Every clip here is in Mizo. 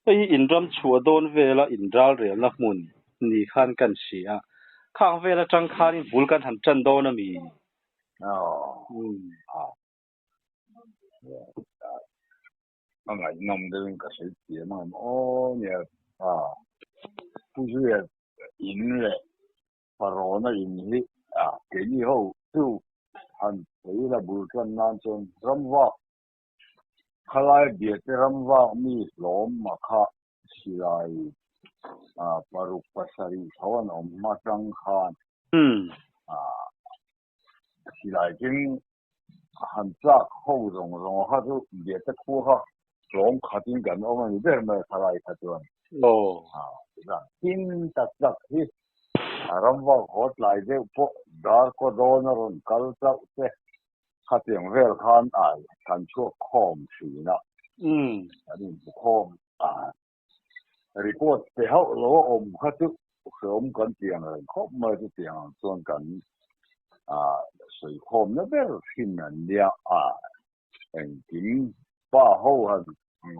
Hei hi in ram chhuah dawn vela in ralrelna hmun ni khan kan hria a, khang vel atang khanin bul kan han tan dawn a mi? A ngaihnawm deuhin ka sawi thiam ang em aw nia a Pu Zuia in leh Farawna in hi a keini ho chu han sawi la bul tan nan chuan ramvak Khalai biate ramvak mi hlawm a kha silai paruk pasarih tho an awm atang khan silai keng han chak ho zawng zawng kha chu biate khua kha hlawm khatin kan awm a ni ber mai a khalai kha chuan. Tin tak tak hi ramvak haw tlai deuh pawh darkaw dawn a rawn kal chauh te Khatiang vel khan ai kan chhuak khawm thin a, kan inhmu khawm a, report pe hauh lo a awm kha chu hreawm kan ti ang reng khawp mai chu tiang ang chuan kan sawi khawm na ber thin an nia a, engkim pa ho han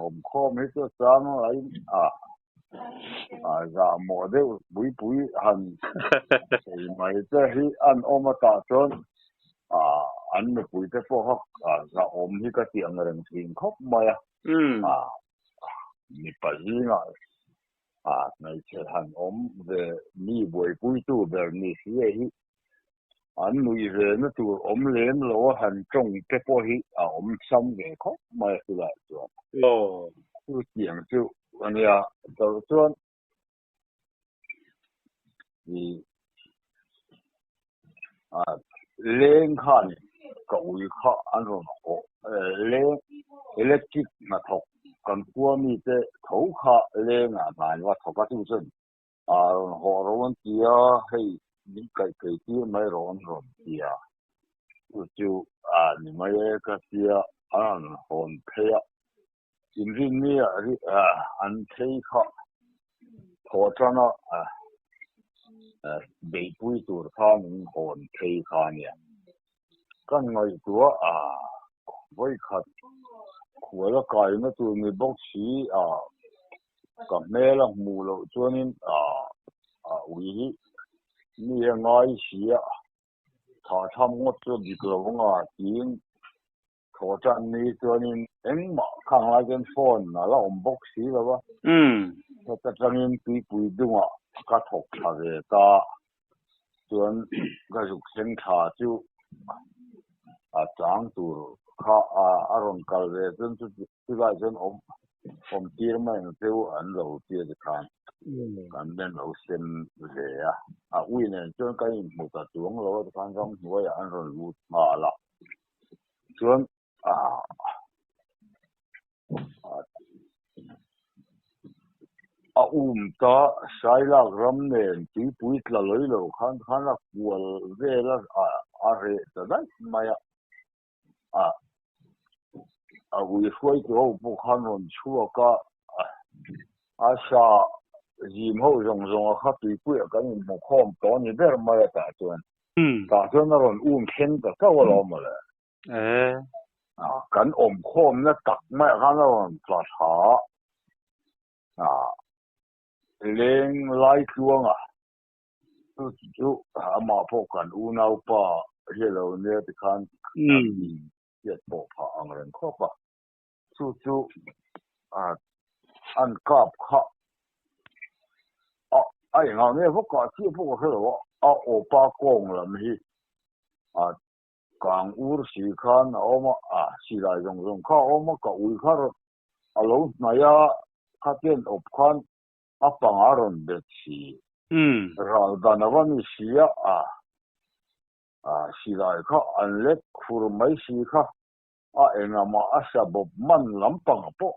awm khawm hi chu a chang laiin a zahmawh deuh pui pui han sawi mai te hi an awm atah chuan an nupui te pawh kha zahawm hi ka ti ang reng thin khawp mai a, mipa zingah hmeichhe han awm ve mi buaipuitu ber ni si e hi An nuih ve na tur awm lem lo a han tawng te pawh hi a awm sam ve khawp mai a chulai chuan. Chu tiang chu a nia to chuan i a leng khan ka ui kha an rawn hawh leng electric hnathawk kan khua mite tho kha lengah hna an va thawk a chu chuan A rawn hawh ro an ti a, hei min kaih phei tir mai rawh an rawn ti a, chu chu a ni mai e ka tia an rawn hawn phei a, inrinni ah an phei kha thawh tan a beihpui tur khan an hawn phei kha a nia. Kan ngaihtuah a vawikhat khual a kaina tur ni bawk si a Ka hmel a hmuh loh chuanin a ui hi mi a ngai si a, thah tham ngawt chu a dik lo anga tiin thaw tan ni chuanin engmah khang lai chuan phone a la awm bawk si lo a, heta tangin tuipui dungah ka thawk thla ve ta chuan ka zuk thleng thla chu a chang tur kha a rawn kal ve chuan Chulai chuan awm awm tir mai ang cheu an lo tia ti khan kan ben lo sem ve a, a ui nen chuan kan inhmu ta chuang lo a tikhan ramhnuaiah an rawn lut nghal a, chuan ah a um ta Sailak ram nen tuipui tla lawi lo khan khan a kual vel a a reh ta daih mai a. A a ui hruaitu ho pawh khan rawn chhuak a, a sa zim ho zawng zawng a kha tuipuiah kan inhmu khawm tawh a ni ber mai a tah chuan. Tah chuan a rawn um thleng ta chauh alawm mawle. Kan awm khawmna tak maiah khan a rawn tla tha a, leng lai tluanga Chu chu amah pawh kan unaupa hi lo nia tikhan kan inhriat pawh phah ang reng khawp a. Chu chu an kap kha a a engah nge vawk ah chiah pawh ka hre lo a, a awpa kawng lam hi a kang ur si khan a awm a, a silai zawng zawng kha a awm a, ka ui kha a lo hnaih a, khatian awp khan A panga rawn bet si. Ral dan a va ni si a, a silai kha an let khur mai si kha, a engah a sa bawp man lampang pawh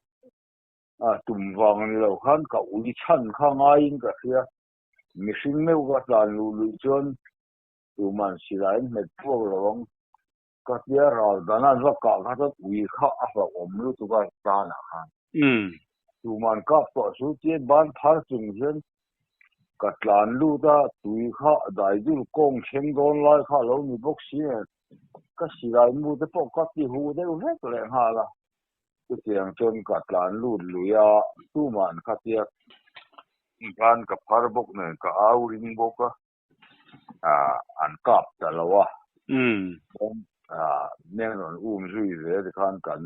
tum vang ni lo khan ka ui chhan kha ngaiin ka hria. Mihring meuh ka tlan luh luih chuan tuman silai an hmet puak lo ang. Ka tia ral dan an va kah kha chuan ui kha a hlauhawm lutuk a tanah khan. Tuman kap tawh chu tia ban phar chung hian ka tlan lut a, tui kha daidul kawng thleng dawn lai kha a lo ni bawk si nen ka silai mu te pawh ka ti huh deuh vek leh nghal a. Chutiang chuan ka tlan lut lui a, tuma'n khatia khan ka phar bawk nen ka au ring bawk a, an kap ta lo a. Chuan nen rawn um zui ve tikhan kan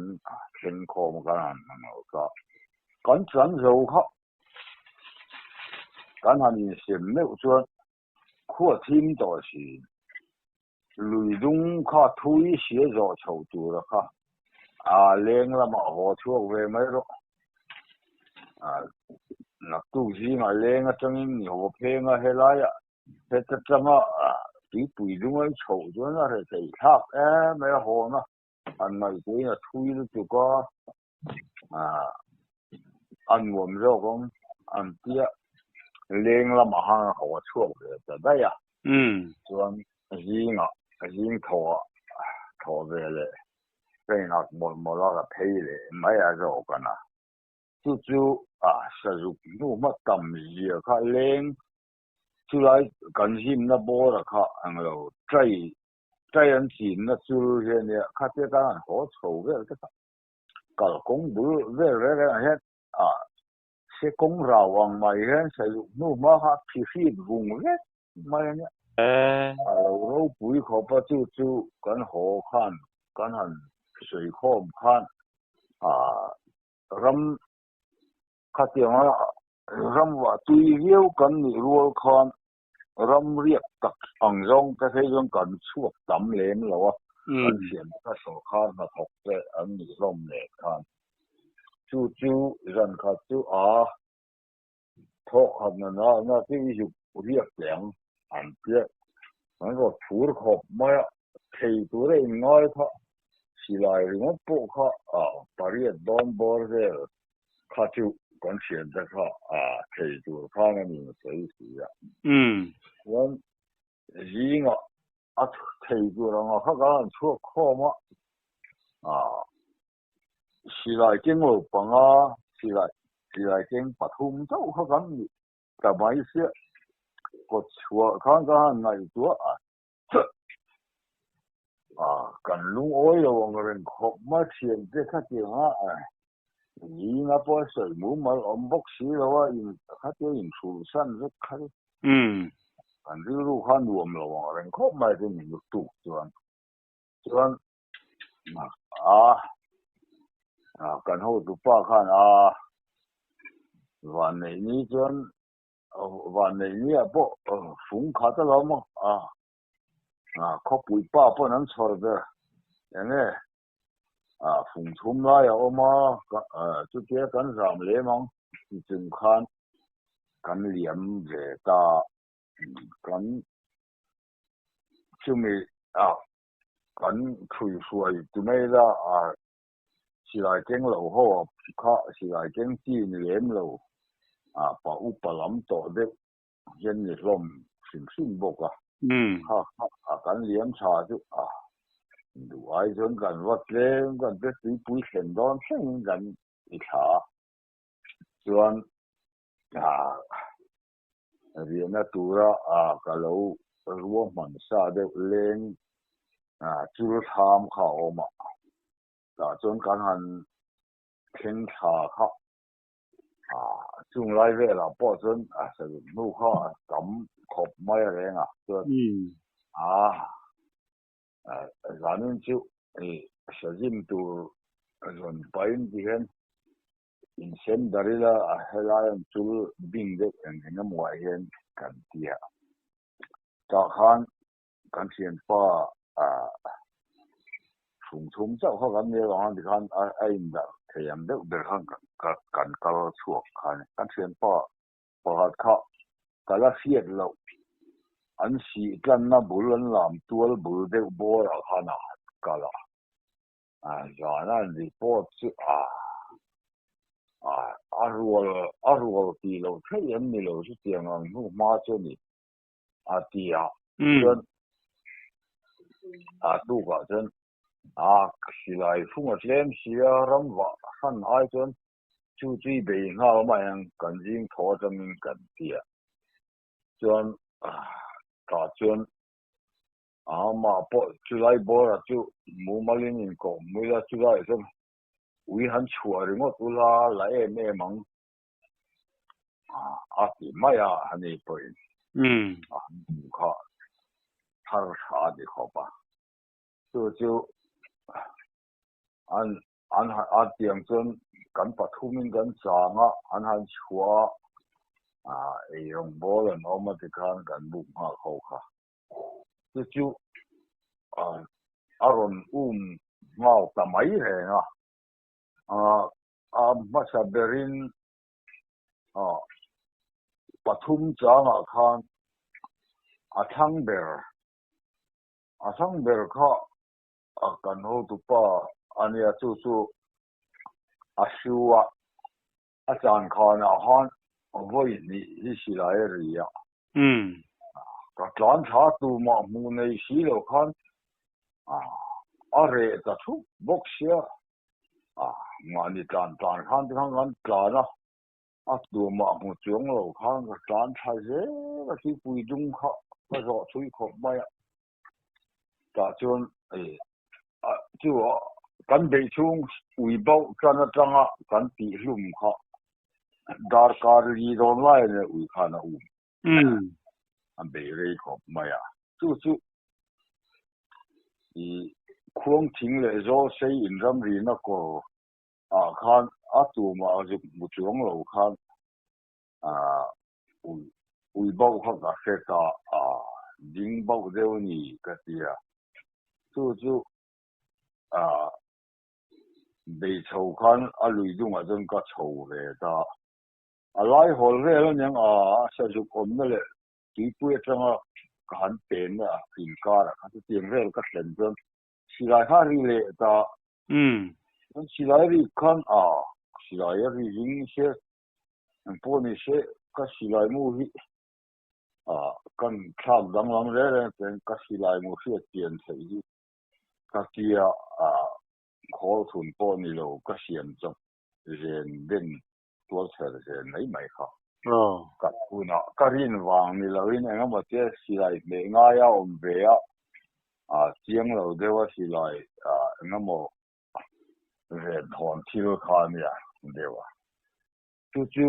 thleng khawm a, kan han hmang lo ta. Kan chan zo kha kan han insem meuh chuan Khua thim tawh si. Lui dung kha thui sia zawh chho tura kha a leng lamah haw chhuak ve mai rawh. Naktuk zingah leng atangin ni haw pheng a helaiah heta tanga tuipui dung a i chhoh chuan a reh theih thlak em mai a hawna an ngaihtuahin a thui lutuk a. A nuam zawk ang an tia leng lamah khan a haw chhuak ve ta daih a. Chuan zingah zing thawh thawh ve leh ka inhak mawlh mawlh a ka phei leh mai a zawk a na. Chu chu a sazuk hnu hma tam zia kha leng chulai kan zimna bawr a kha ang lo trai trai an chinna chul hi a nia khatia khan an haw chho vel te kha. Kalkawng bul vel reng rengah hian ah se kawng rau ang mai hian sailuk hnu hma kha phi hrit vung vek mai a nia. A lo ropui khawp a chu chu kan haw khan kan han sawi khawm khan ah ram khatianga ram vah tui viau kan nih rual khan ram riak tak ang zawng te phei chuan kan chhuak tam lem lo a, kan thiam kha sawrkhar hnathawk te an nih hlawm nen khan. Chu chu zan khat chu a thawk khat na na na chu i zuk riak teh ang an tia an rawn phur khawp mai a, thei tur a inngai kha silai ringawt pawh kha pariat dawn bawr vel Kha chu kan thiante kha a thei tur khan a ni sawi si a. Chuan zingah a thei tur anga kha kan han chhuak khawm a, silai keng lo panga, silai silai keng pathum chauh kha kan ni ta mai sia. Kawt chhuah khan ka han ngaihtuah a. Kan lungawi lo ang reng khawp mai thiante kha tianga Zinga pawh a sawi mumal awm bawk si lo a, in khatia inhrulh san vek kha chu kan rilru kha nuam lo ang reng khawp mai chu ni lutuk chuan. Chuan a kan hotupa khan a vanneih ni chuan vanneih ni ah pawh fung khat a lo awm a, khawpui pa pawn an chhawr ber enge Fung thum lai a awm a, chutia kan zam lem ang ti chung khan kan liam ve ta. Kan chumi kan thui hruai tu mai la silai keng lo ho kha silai keng chi ni lem lo pa upa lam tawh deuh hian ni hlawm hrim hrim bawk a. Kha kha kan liam tha chu a duh ai chuan kan va tlem kan te tuipui thlen dawn thlengin kan ti thla a. Chuan riahna tura ka lo ruahman sa deuh leng chul thlam kha a awm a. Tah chuan kan han thleng thla kha Chung lai velah pawh chuan a saruk hnu kha a tam khawp mai reng a, chuan zanin chu sazim tur rawn pahin ti hian insem dar ila helai an chul bing deuh eng eng emaw ah hian kan ti a. Tah khan kan thianpa fung thum chauh kha kan nia vang a tikhan a indarh thei ang deuh ber khan kan kal chhuak kha a ni. Kan thianpa pakhat kha ka la hriat loh an sih tlanna bul an lam tual bul deuh bawr ah khan a han kal a, zan a an report chu a a rual a rual tih loh theih an ni lo chutiang ang hnu hma chu a ni. A ti a, chuan a tukah chuan a silai fung a tlem si a, ram vah hran ai chuan chu chu i bei nghal mai ang kan zing thaw atangin kan ti a, chuan tah chuan amah pawh chulai bawra chu mumalin inkawh hmui a, chulaiah chuan. Ui han chhuah ringawt ula la em em ang a ti mai a, ani pawhin a han hmu kha thar tha a ti khawp a. Chu chu an an a tiang chuan kan pathumin kan chang a, an han chhuah a, eirawng bawl an awm a tikhan kan buk nghak ho kha. Chu chu a rawn um nghal ta mai reng a, a hmasa berin pathum changah khan a thlang ber, a thlang ber kha kan hotupa a nia, chu chu a hru a, A chan khanah khan vawi hnih hi silai a ri a. Ka tlan thla tumah hmuh nei si lo khan a reh ta thup bawk sia. Mahni tlan tlan khan te khan kan tlan a, a tumah hmu chuang lo khan ka tlan thla zel a, thipui dung kha ka zawh thui khawp mai a. Tah chuan chu kan beih chhung ui bauh tan atanga kan tih hlum kha darkar li dawn lai a nia ui khan a um. A bei rei khawp mai a. Chu chu i khuang thing leh zawl sei inramrina kawr ah khan a tumah a zuk hmu chuang lo khan Ui ui bauh kha ka hre ta a, ding bauh deuh ni ka ti a. Chu chu a bei chho khan a lui dungah chuan ka chho ve ta. A lai hawl vel aniang a, a sazuk awmna leh tuipui atanga ka han penna inkarah kha chutiang vel ka thlen chuan silai kha a ri leh ta. Chuan silai rik khan a, silai a ri ring se Eng pawh ni se, ka silai mu hi kan thlak danglam reng reng chuan ka silai mu hriat chian theih hi ka tia khawl thun pawh ni lo ka siam chawp zen den tual chher zen mai mai kha. Ka hunah ka rin vang ni loin eng emaw tia silai hmeh ngaia awm ve a, chiang lo deuha silai eng emaw ven hawn thil kha a nia deuh a. Chu chu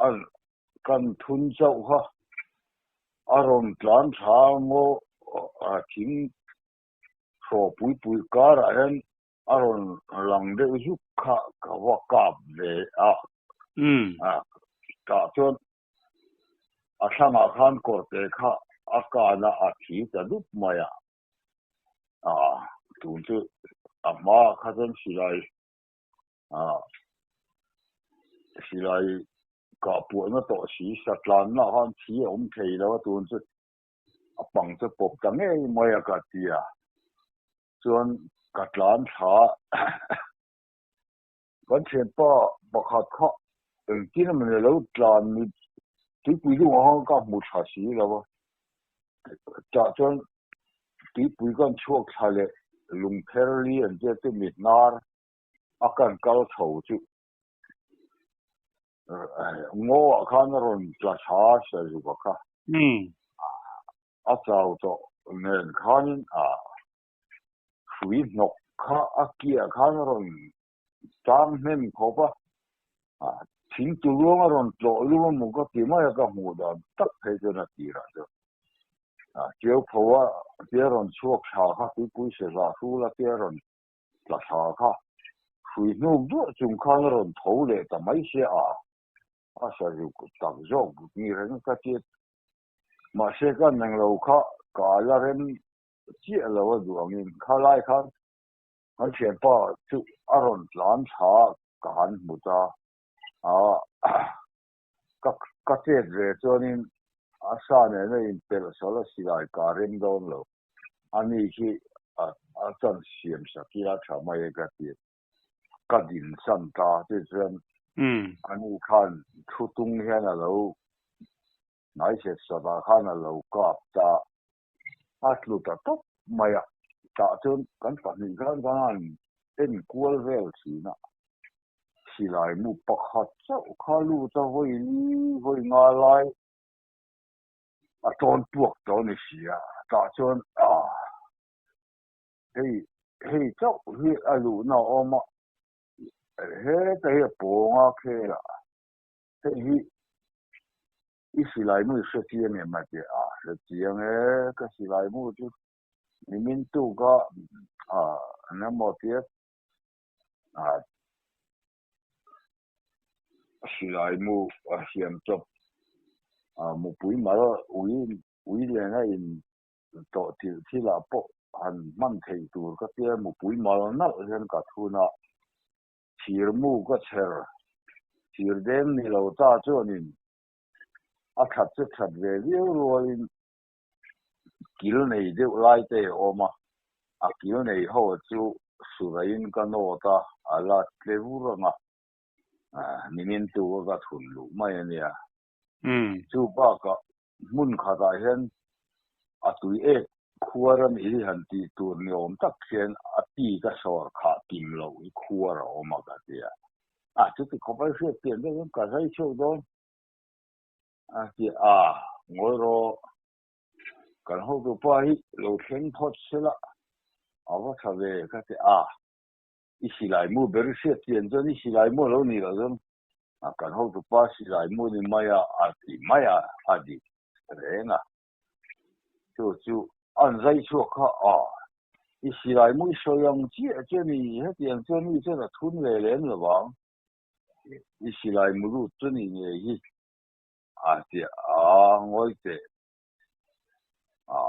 a kan thun chauh kha a rawn tlan tha ngaw a thing hraw pui pui karah hian a rawn lang deuh zuk kha ka va kap ve a. Tah chuan a thlangah khan kawrte kha a kan a, a thi ta dup mai a. A tun chu a hma kha chuan silai a silai kah puahna tawh si satlanna khan thi a awm thei lo a tun chu a pang chu pawp ta ngei mai a ka ti a chuan ka tlan thla kan thianpa pakhat kha engtin emaw lo tlan ni tuipui dungah khan ka hmu tha si lo a tah chuan tuipui kan chhuak thla leh lungpher li an tia chu mi hnar a kan kal chho chu ngaw ah khan a rawn tla tha sa zuk a kha a chau tawh nen khanin a hrui hnawk kha a kiah khan a rawn tang hnem khawp a, thing tu luang a rawn tlawh lum a maw ka ti mai a, ka hmuh dan tak phei chuan a tirah chuan Tiau pho a tia rawn chhuak thla kha tuipui se hlah hrul a tia rawn tla thla kha hrui hnuk duah chung khan a rawn tho leh ta mai sia a, a sa zuk tak zawk ni reng ka tia mahse ka neng lo kha ka la rem chiah lo a duh angin khalai khan kan thianpa chu a rawn tlan thla ka han hmu ta a, ka ka chet ve chuanin a sa nena inpelh sawl a silai ka rem dawn lo, ani khi a a chan siam sak hi a tha mai e ka ti, ka din san ta ti chuan ani khan thu tung hian a lo hnai set sawtah khan a lo kap ta. A tlu ta tawp mai a, tah chuan kan pahnih khan kan han en kual vel thin a, silai mu pakhat chauh kha lut a vawi vawi nga lai a tawn puak tawh a ni si a, tah chuan ah hei hei chauh hi a luhna a awm a. Heta hi a pawnga khel a, hei hi i silai mu i hre chiang em a ti a, hre chiang e, ka silai mu chu nimin tuk a, engemaw tia silai mu a siam chawp mupui mal ui ui lena in tawh tirh thilah pawh han hman theih tur ka tia mupui mal nalh hian ka thun a, thir mu ka chher thir deng ni lo ta chuanin a that chu that ve viau rualin kil nei deuh lai te a awm a, a kil nei ho chu suraiin ka nawt a, a la tle vur ang a, nimin tu ka ka thun luh mai a nia. Chu bakah hmun khatah hian a tui ek khuar a nih hi han tih tur ni awm tak hian a ti ka sawr khah kim loh hi khuar a awm a ka ti a, a chuti khawp a i hriat pian deuh hian ka zai chhuak dawn. A ti a, ngawi rawh, kan hotu pa hi lo thleng phawt sela a va tha ve ka ti a, i silai mu ber i hriat chian chuan i silai mu a lo nih loh chuan kan hotu pa silai mu ni mai a a ti mai a, a dik reng a. Chu chu an zai chhuak kha a, i silai mu i sawi ang chiah chuan i hetiang chuan mi chuan a thun ve lem lo vang. I silai mu lut chu ni ngei hi a ti a, ngawi teh a,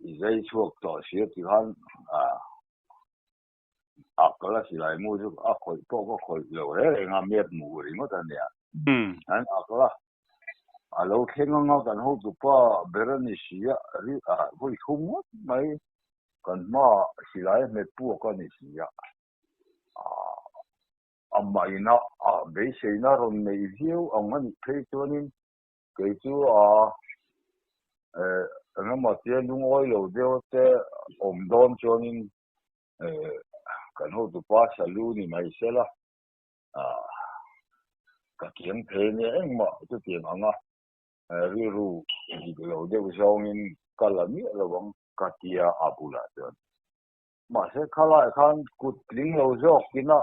i zai chhuak tawh si a ti khan a, a kal a silai mu chu a khawih pawh ka khawih lo reng reng a, miat mu ringawt a nia. An a kal a, a lo thleng anga kan hotupa ber a ni si a, ri a vawi thum ngawt mai kan hmaah silai a hmet puak a ni si a, a. Amah ina a beiseina rawn neih viau ang a nih phei chuanin kei chu a engemaw tia lungawi lo deuh te awm dawn chuanin kan hotupa salu ni mai sela ka kiang thei ania engmah chutiang anga rilru dik lo deuh zawngin ka la miah lo ang ka tia a bulah chuan. Mahse khalai khan kut tling lo zawk ina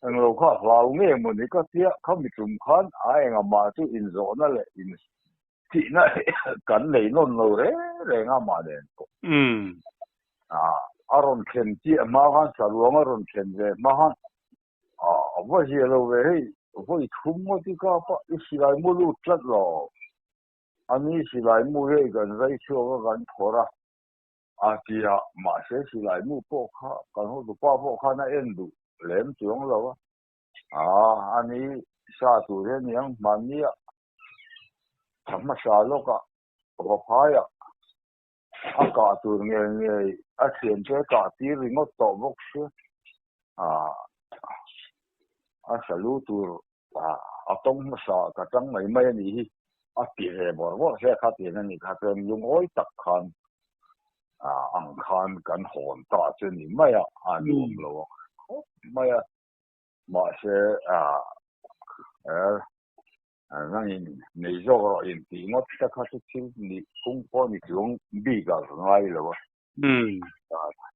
englo kha hlau nge mawni ka tia kha mi tum khan a engah chu inzawhna leh in thihna kan nei nawn lo reng reng a mah nen pawh. A rawn thlen chiah hma khan saruang a rawn thlen ve hma khan a va zia lo ve hei vawi thum ngawt i kap a i silai mu lut tlat lo. Ani silai mu hei kan zai chhuak a kan phawrh a. A ti a, mahse silai mu pawh kha kan hotupa pawh khan a en duh lem chuang lo a. Aa, ani sa tur hi a ni ang, hmannia tha hmasa lawkah Vaphaiah a kah tur ngei ngei a thiante a kah tir ringawt tawh bawk sia. Aa, a salu tur a tawng hmasa ka tang mai mai a nih hi a ti ve bawrh bawrh hle kha tiang a nih kha chuan lungawi tak khan ang khan kan hawn ta chu ni mai a, a nuam lo a khawp mai a, mahse nangin nei zawk rawh in tih ngawt te kha chu thil nih phung pawh ni chuang bik ah ka ngai lo a,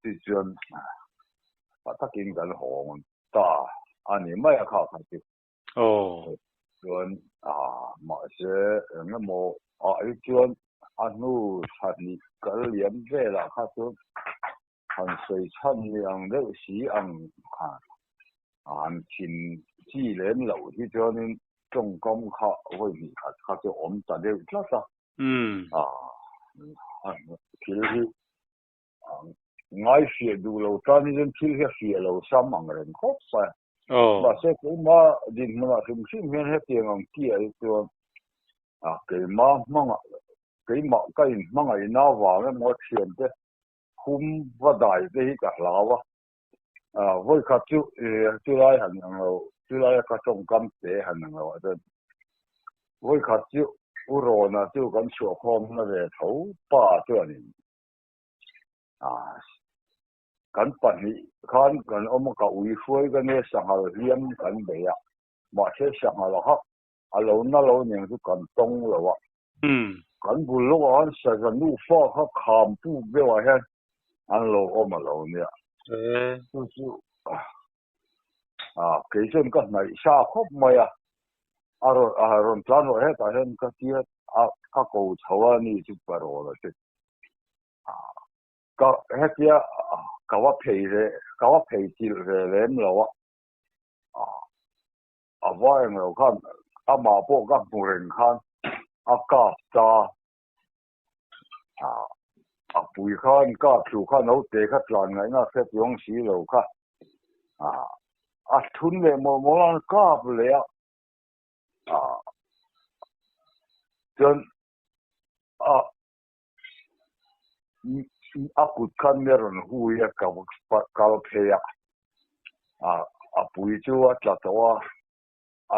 tichuan pa takin kan hawn ta a ni mai a kha kha chu. Chuan mahse eng emaw ah hi chuan a hnu thla hnih kal liam velah kha chuan han sawi chhan ni ang deuh si ang khan han thin chi lem loh hi chuanin tawngkam kha vawi hnih khat kha chu awm ta deuh tlat a. Thil hi ngai fiah duh lo tan hi chuan thil hi a fiah lo sam ang reng khawp mai. Mahse keimah dinhmunah hrim hrim hian hetiang ang tih ah hi chuan keimah hmangah keimah ka inhmangaihna avang emaw thiante hum va dai te hi ka hlau a. Vawikhat chu chulai han ang lo chulai a ka tawngkam te han ang lo ah chuan vawikhat chu U Rawna chu kan chhuahkhawmna ve tho pa chuanin Kan pahnih khan kan awm a, ka ui hruai ka nia sanghal hliam kan bei a, mahse sanghal hak a lo na lo nen chu kan tawng lo a. Kan bul lawkah khan saza nufa kha kham puk deuhah hian an lo awm a lo nia. Chu chu. A kei chuan ka hnaih sa khawp mai a, a rawn a rawn tlan rawh hetah hian ka tia a ka ko chho a ni chu parawl a che. Ka hetia ka va phei ve ka va phei chilh ve lem lo a, a va eng lo khan amah pawh ka hmu reng khan a kap ta a pui khan kap thlu kha naute kha tlan ngaihna a hre chuang si lo kha a thun leh mawlh mawlh a kap leh a chuan a a kut khan mi a rawn hui a ka kal phei a a pui chu a tla tawh a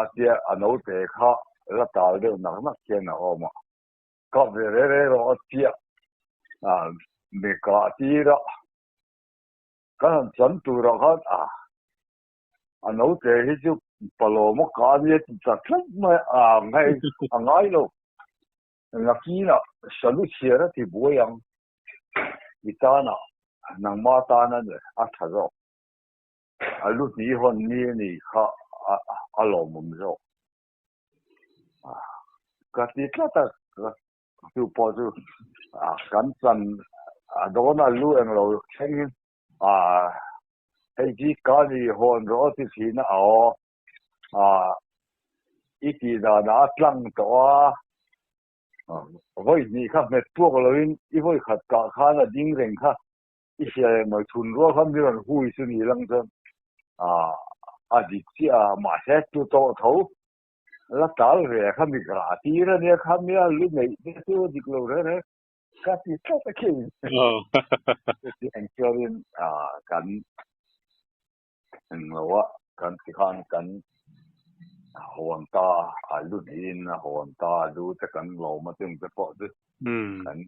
a tia a naute kha la tal deuh nak nak hian a awm a kap ve reh reh rawh a tia mi kah tir a kan han chan turah khan a a naute hi chu palawm a kah a nia ti ta tlat mai a ngai a ngai lo. Nakinah salu chhiar a ti buai ang i tanah nangmah tana a tha zawk. A lu hnih hawn ni a nih kha a lawmawm zawk. Ka ti tlat a, chu pawh chu kan chan a dawn a lu englo thlengin hei hi ka ni hawn rawh a ti thin a aw. I tih danah a tlang tawh a, vawi hnih kha hmet puak loin i vawi khat kah khan a ding reng kha i hria leh mai thun rual kha mi rawn hui chu ni lang chuan a dik chiah a, mahse tu tawh tho la tal ve kha mi rah tir a nia kha mia lu neih te chu a dik lo reng reng ka ti tlat a khi. Chutiang chuanin kan Englo a kan ti khan kan hawn ta a lu niin a hawn ta a lu te kan lawm a chung te pawh chu kan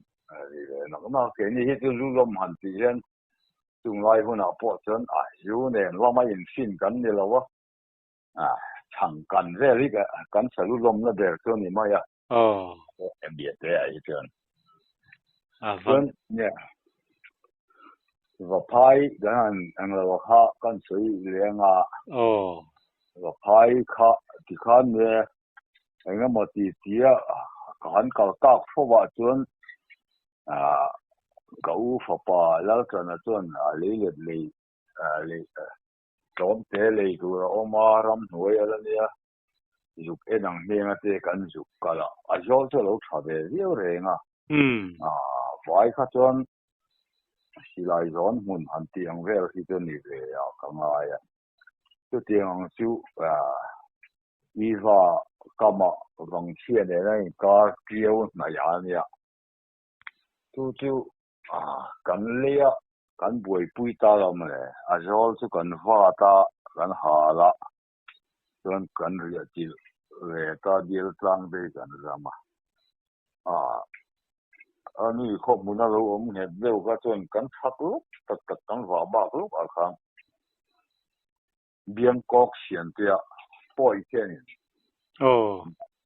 ri ve nawk nawk. Keini hi chu lu lawm han tih hian chung lai hunah pawh chuan a zu nen lama infin kan ni lo a, chhang kan vel hi kan salu lawmna ber chu a ni mai a. Biate ah hi chuan. Chuan Vaphai kan han englo kha kan sawi leng a. Vaphai kha tikhan nge engemaw ti tia ka han kal tak fo ah chuan ka u fapa Laltana chuan a leilet lei lei tlawmte lei tur a awm a, ramhnuai a la nia. Zuk en ang hmeng ate kan zuk kal a, a zawl chu a lo tha ve viau reng a. Vai kha chuan silai zawn hmun han tih ang vel hi chu ni ve a ka ngai a. Chutiang ang chu Iva kama vangchhia nena inkar ṭiau hnaih a nia. Chu chu kan lei a, kan buaipui ta lo mawle. A zawl chu kan vat a, kan hal a. Chuan kan riah chilh ve ta dil tlang te hi kan ram a. Ah, ani khaw hmuna lo awm nghet deuh kha chuan kan chhak lawk tak tak kan vah bak lawk ah khan Biangkawk siantea pawi khianin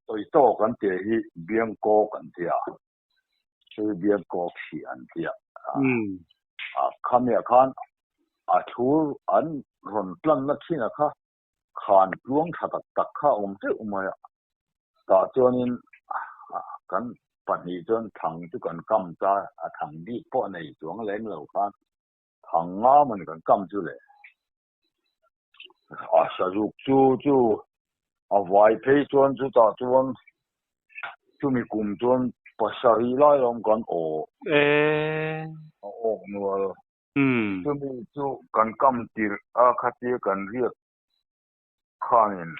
tawi tawk an tih hi Biangkawk an ti a, chu Biangkawk si an ti a. Khamiah khan a thur an rawn tlanna thin a kha khan tluang tha tak tak kha a awm teuh mai a. Tah chuanin kan pahnih chuan thang chu kan kam ta a, thang bik pawh nei chuang lem lo khan thang nga mawni kan kam chu le. A sazuk chu chu a vai phei chuan chutah chuan chumi kum chuan pasarih lai awm kan aw a awk nual. Chumi chu kan kam tirh a khatia kan riak khanin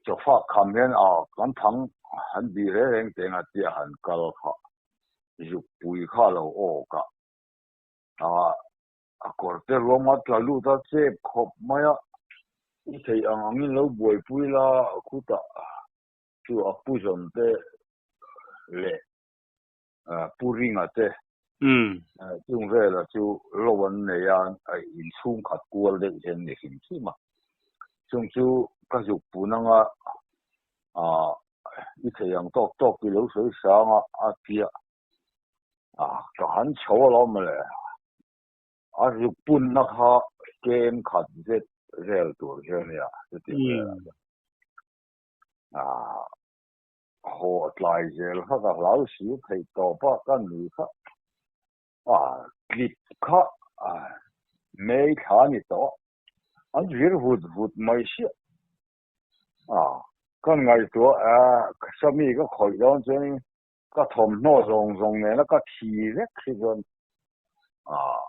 chawfak kham hian a kan thang han bih reng reng teng a tia han kal kha zukpui kha a lo awk a. A kawr te ruam a tla lut a chep khawp mai a, i theih ang angin lo buaipui la khutah chu a pu zawn te leh pu ringa te chung vela chu lo an nei a, inchhung khat kual deuh hian ni hrim hrim a. Chung chu ka zuk pun anga i theih ang tawk tawk i lo sawi sang a, a tia. Ka han chho alawm mawle. A zuk punna kha kem khat zet vel tur hi a nia chutiang velah chuan ah haw tlai zel kha ka hlau si theih tawp a ka ni kha ah clip kha ah mei thla a ni tawh an vir vut vut mai sia ah kan ngaihtuah ah sami ka khawih dawn chuan ka thawmhnaw zawng zawng nena ka thi vek hi chuan ah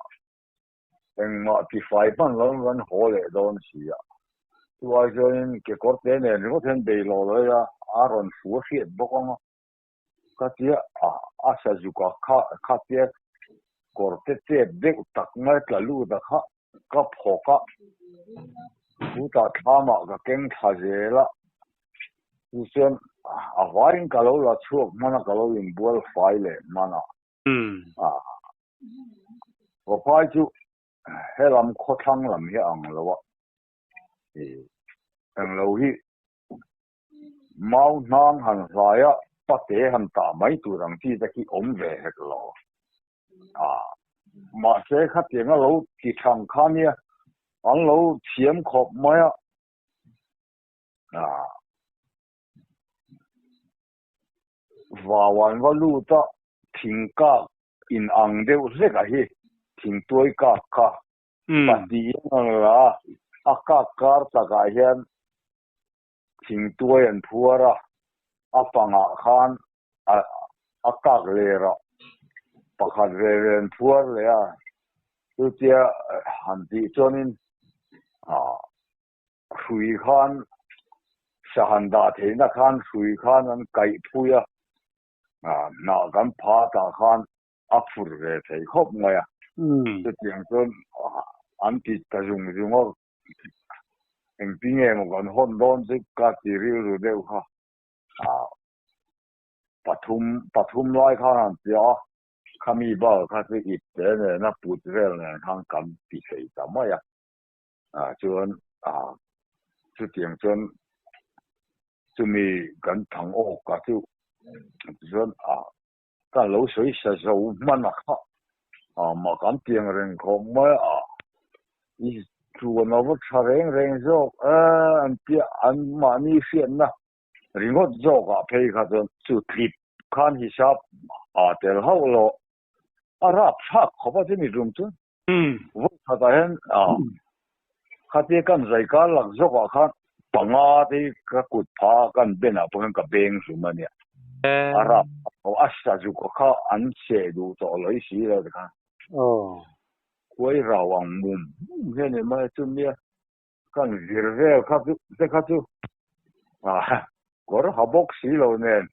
engmah tifai hman lo in kan haw leh dawn si a, chuai chuanin kekawr te nen ringawt hian bei lo lo ila a rawn fu a hriat bawk ang a, ka tia ah a sazuk a kha kha tia kawr te chet deuh tak mai tla lut a kha ka phawk a, chutah thlamah ka keng thla zel a, chu chuan a vaiin ka lo la chhuak hman a ka lo inbual fai leh hman a. Vaphai chu helam khawthlang lam hi a ang lo a, englo hi mau hnang han hlai a pate han tah mai tur ang chi te khi awm ve hek lo. Mahse khatiang a lo ti thang kha nia an lo thiam khawp mai a. Vau an va lut a, thing kak in ang deuh hlek a hi, thing tuai kak kha pahnih in an la a, a kak kar takah hian thing tuai an phuar a, a pangah khan a kak ler a, pakhat ve ve an phuar leh a, chutia han tih chuanin hrui khan sahan dah theihna khan hrui khan an kaih phui a, hnah kan pha tah khan a phur ve thei khawp mai a. Chutiang chuan an ti ta zung zung a, engtin nge maw kan hawn dawn chu ka ti rilru deuh kha. Pathum pathum lai khan an ti a, khami bal kha chu ip te nena put vel nen khan kan ti thei ta mai a. Ah chuan ah chutiang chuan chumi kan thang awk a chu chuan ah ka lo sawi sa zo hman a kha ah mah kan piang reng khawp mai a i chuan a va tha reng reng zawk e an piah an mahni hriatna ringawt zawk ah phei kha chuan chu tlip khan hisap ah tel hauh lo a rap thlak khawp a chumi tum chu Vawi khatah hian khatia kan zai kar lak zawkah khan panga te hi ka kut pha a kan ben ah pawh hian ka beng hlum a nia. A rap a sazuk kha an seh duh tawh lo i si lo tikhan. Khuai rau ang mum mum hian i mai a chumia kan vir vel kha chu te kha chu kawr ha bawk si lo nen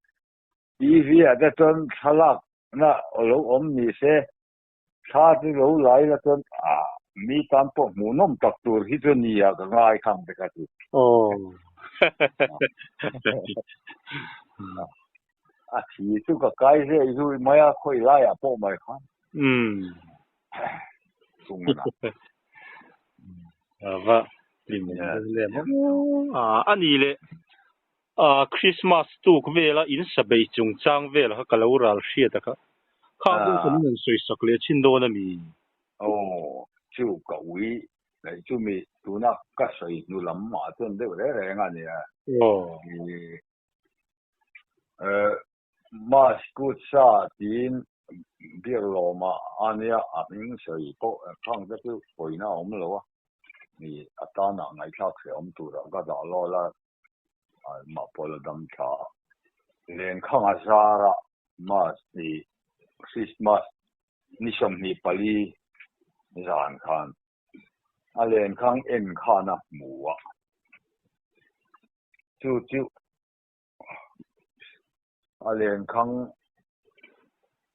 TV ah te chuan thlalak na lo awm ni se Thla chu lo lai la chuan ah mi tan pawh hmuhnawm tak tur hi chu nia ka ngai khang te kha chu. Aw. A thi chu ka kai zeh zui mai a khawi laiah pawh mai khan. Umm. Chungah. Ava hlim lem a ani le A Christmas tuk vela in sa bei chungchang vel kha ka lo ral hriat a kha. Khang pawh kan rawn sawi sak leh thin dawn a mi? Aw, chu ka ui leh chu mi tuna ka sawi hnu lam mah chuan deuh reng reng a nia. Aw. Mas kut sa tiin biak lawm a ania a hming sawi pawh khang te chu pawina a awm lo a, mi a tanah ngaihthlak hrehawm turah ka dah lawl a. Mah pawh la dam tha a. Lenkhang a zar a, Mas ni Christmas ni 24 zan khan a lenkhang en khan a hmu a. Chu chu a lenkhang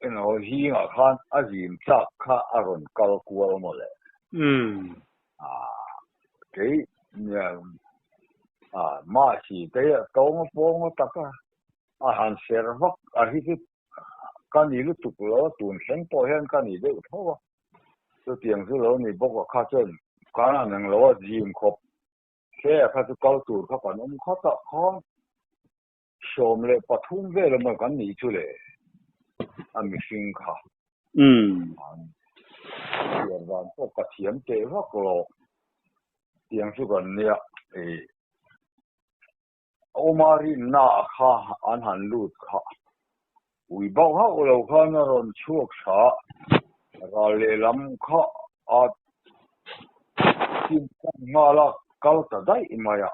engemaw zingah khan a zim tlak kha a rawn kal kual mawle. Kei mahsi te a tawng a pawng a tak a, a han ser vak a hi chu ka ni lutuk lo a, tun thleng pawh hian ka ni deuh tho a. Chutiang chu lo ni bawk a kha chuan kan han englo a zim khawp hle a kha chu kal tur kha kan awm khat a khan. 13 vel emaw kan nih chu le a mihring kha. Chhiar dan pawh ka thiam teh vak lo. Tiang chu kan nia i Awma rinna kha an han lut kha. Ui bauh hauh lo khan a rawn chhuak tha. Ral lehlam kha a chin tlang nghal a, kal ta daih mai a.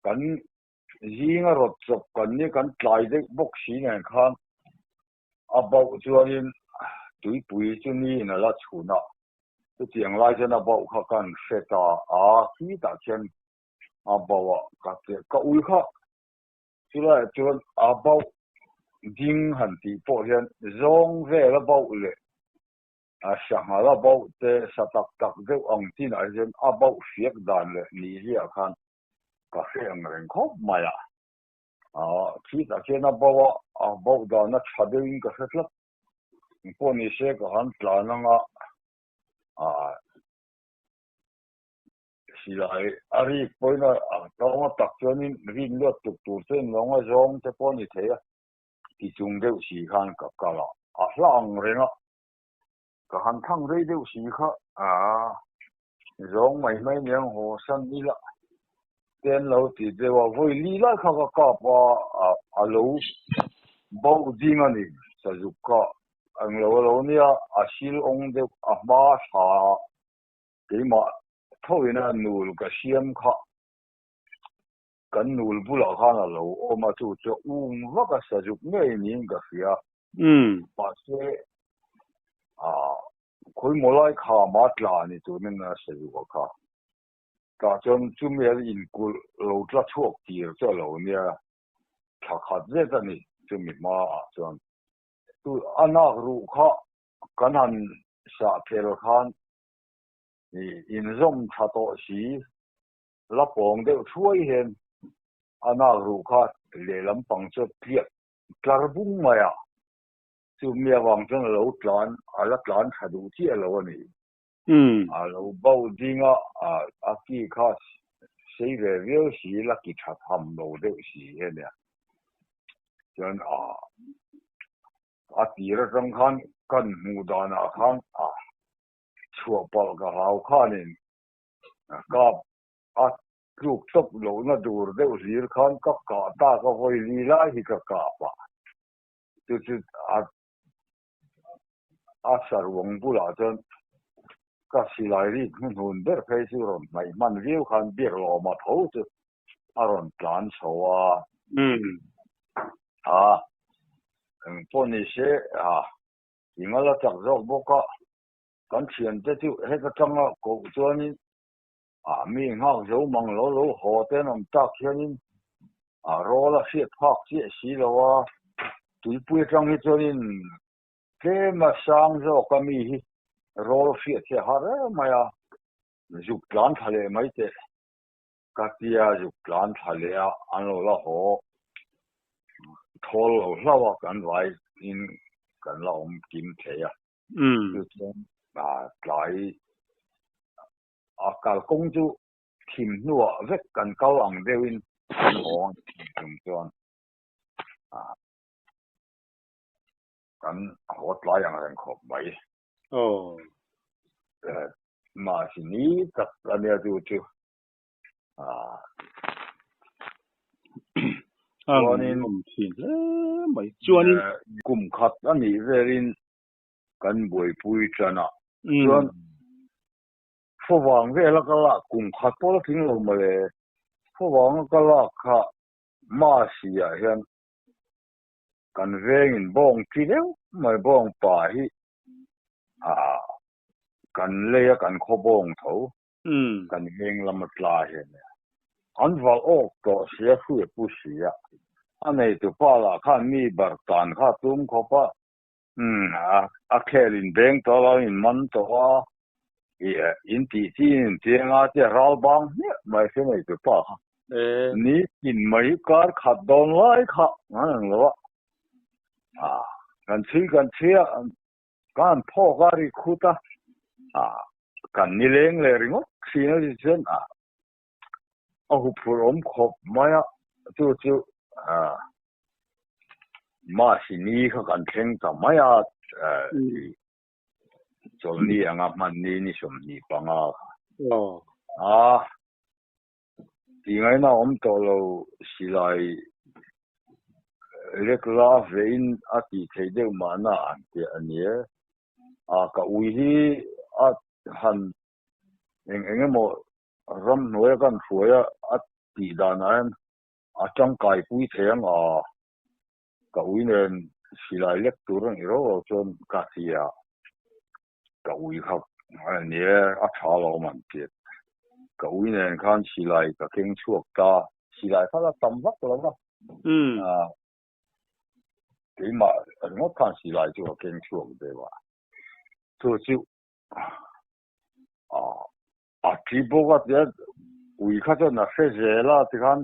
Kan zinga rawt chawp kan ni kan tlai deuh bawk si nen khan a bauh chuanin tuipui chu niin a la chhun a. Chutiang lai chuan a bauh kha kan hre ta a, khitah khian a bauh a ka che ka ui kha. Chulaiah chuan a bauh ding han tih pawh hian zawng vel a bauh leh a sanghal a bauh te sa tak tak deuh ang chinah hian a bauh hriak dan leh ni ziah khan ka hre ang reng khawp mai a. Khitah khian a bauh a, a bauh dan a tha deuhin ka hre tlat. Engpawh ni se ka han tlan anga silai a rik pawhin a tawng a tak chuanin rin luat tuk tur chuan lawng a zawng te pawh a ni thei a, ti chung deuh si khan ka kal a, a hla ang reng a, ka han thang rei deuh si kha a zawng mai mai nia haw san ila te an lo ti deuh a, vawi li lai kha ka kap a, a lo bauh ding a ni, sazuk kha englo a lo nia, a sil awng deuh a hma tha a. Keimah thoina nul ka siam kha kan nul bulah khan a lo awm a, chu chu um vak a sazuk ngei niin ka hria. Mahse, khawimaw lai khama tla ni turin a sazuk a kha. Tah chuan chumi a inkulh lo tla chhuak tir chu a lo nia, thla khat zet a ni chumi hmaah chuan. Chu a nak ruh kha kan han sah phel khan inzawm tha tawh si, la pawng deuh thuai hian a nak ruh kha lehlam pang chu a tliak tlar bung mai a, chu mi avang chuan a lo tlan, a la tlan tha duh chiah lo a ni. A lo bo ding a, a ki kha sei ve viau si, la ki tha tham lo deuh si hi a nia. Chuan a. A tir atang khan kan hmuh danah khan a chhuah palh ka hlau khanin kap a tluk tawp lohna dur deuh hlir khan ka kah tak a vawi li lai hi ka kap a, chu chu a a saruang bulah chuan ka silai rik hnuhnun ber phei chu rawn hnaih hman viau khan biak lawma tho chu a rawn tlan chho a. A, eng pawh ni se, a, i ngal a chak zawk bawk a, kan thiante chu heta tanga koh chuanin, a, mi nghak zo mang lo lo haw te an awm tak hianin, a, rawl a hriat phak chiah si lo a, tuipui atang hi chuanin tlem a sang zawk a mi hi rawl hriat hi a har em mai a, zuk tlan thla leh mai teh. Ka tia zuk tlan thla leh a, an lo la haw thawl lo hlauh a, kan vai in kan la awm kim thei a. Chu chuan tlai a kalkawng chu thim hnuah vek kan kal ang deuhin kan haw ang chung chuan kan haw tlai ang reng khawp mai. Mahse ni tak a nia chu chu. Chuanin awm thin hle mai. Chuanin kum khat a nih velin kan buaipui tan a. Chuan favang vela ka lak kum khat pawh la tling lo mawle. Favanga ka lak kha Masi ah hian kan vengin bawng chi deuh mai bawng pa hi kan lei a kan khaw bawng tho kan veng lam a tla hian an valh awk tawh sia hruai pu sia a neitu pa lah khan mi bar tan kha tum khawp a a khel in beng tawh lo in man tawh a in tih chi in chiang a tia ral bang hmiah mai se neitu pa kha ni tin mai kar khat dawn lai kha an ang lo a kan chhui kan chhui a Kan phawk a ri khut a, kan nileng leh ringawt thin a ni chuan a huphurh awm khawp mai a, chu chu Masi ni kha kan thleng ta mai a, chawlhni anga hmanni ni 25 kha. A ti ngaina awm tawh lo silai lek la vein a tih theih deuh mahna an ti a ni e. A ka ui hi a han eng eng emaw ramhnuaia kan hruai a a tih danah hian a tangkai pui thei ang a, ka ui nen silai lek tur a nih rau rau chuan ka ti a, ka ui kha a ni e, a tha alawm an ti a, ka ui nen khan silai ka keng chhuak ta, silai kha la tam vak lo va, keimah ringawt khan silai chu ka keng chhuak deuh a, chu chu a thi bawk a tia ui kha chuan a hre zel a tikhan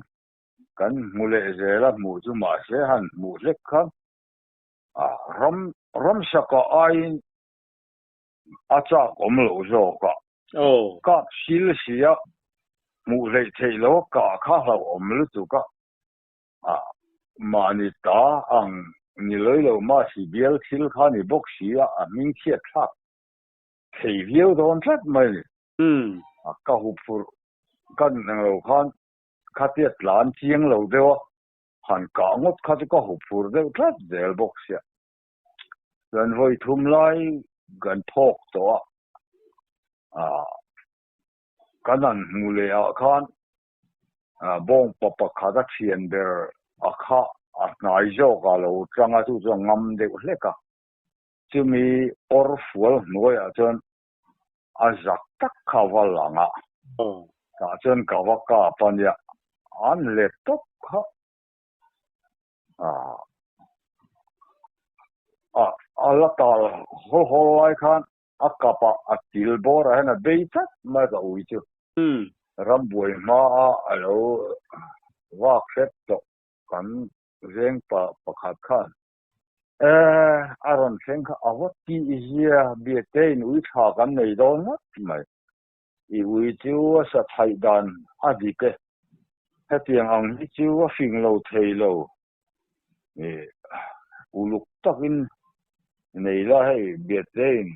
kan hmu leh zel a hmuh chu mahse han hmuh hlek khan a ram ramsaka aiin a chak awm loh zawk a kap sil si a hmuh hleih theih loh a kah kha hlauhawm lutuk a a mahni ta ang ni lawi lo mahsi bial thil kha ni bawk si a a hming chhiat thlak thei viau dawn tlat mai ni. A ka hu phurh kan englo khan khatia tlan chiang lo deuh a, han kah ngawt kha chu ka hu phur deuh tlat zel bawk sia. Chuan vawi thum lai kan phawk tawh a, ah kan han hmu leh ah khan bawngpa pakhat a thian ber a kha a hnai zawk ah lo tang a, chu chu a ngam deuh hlek a. Chumi awr fual hnuaiah chuan a zak tak kha va lang a, tah chuan ka va kap a nia, an let tawp kha. A la tal hawl hawl lai khan a kapah a til bawrah hian a bei tlat mai ka ui chu. Rambuai hmaah a lo vak hrep tawh kan veng pakhat khan. Eh, a rawn thleng kha a va tih zia biatein ui tha kan nei dawn ngawt mai. I ui chu a sa thaih dan a dik e. Hetiang ang hi chu a fing lo thei lo. Eh, uluk takin nei la hei biatein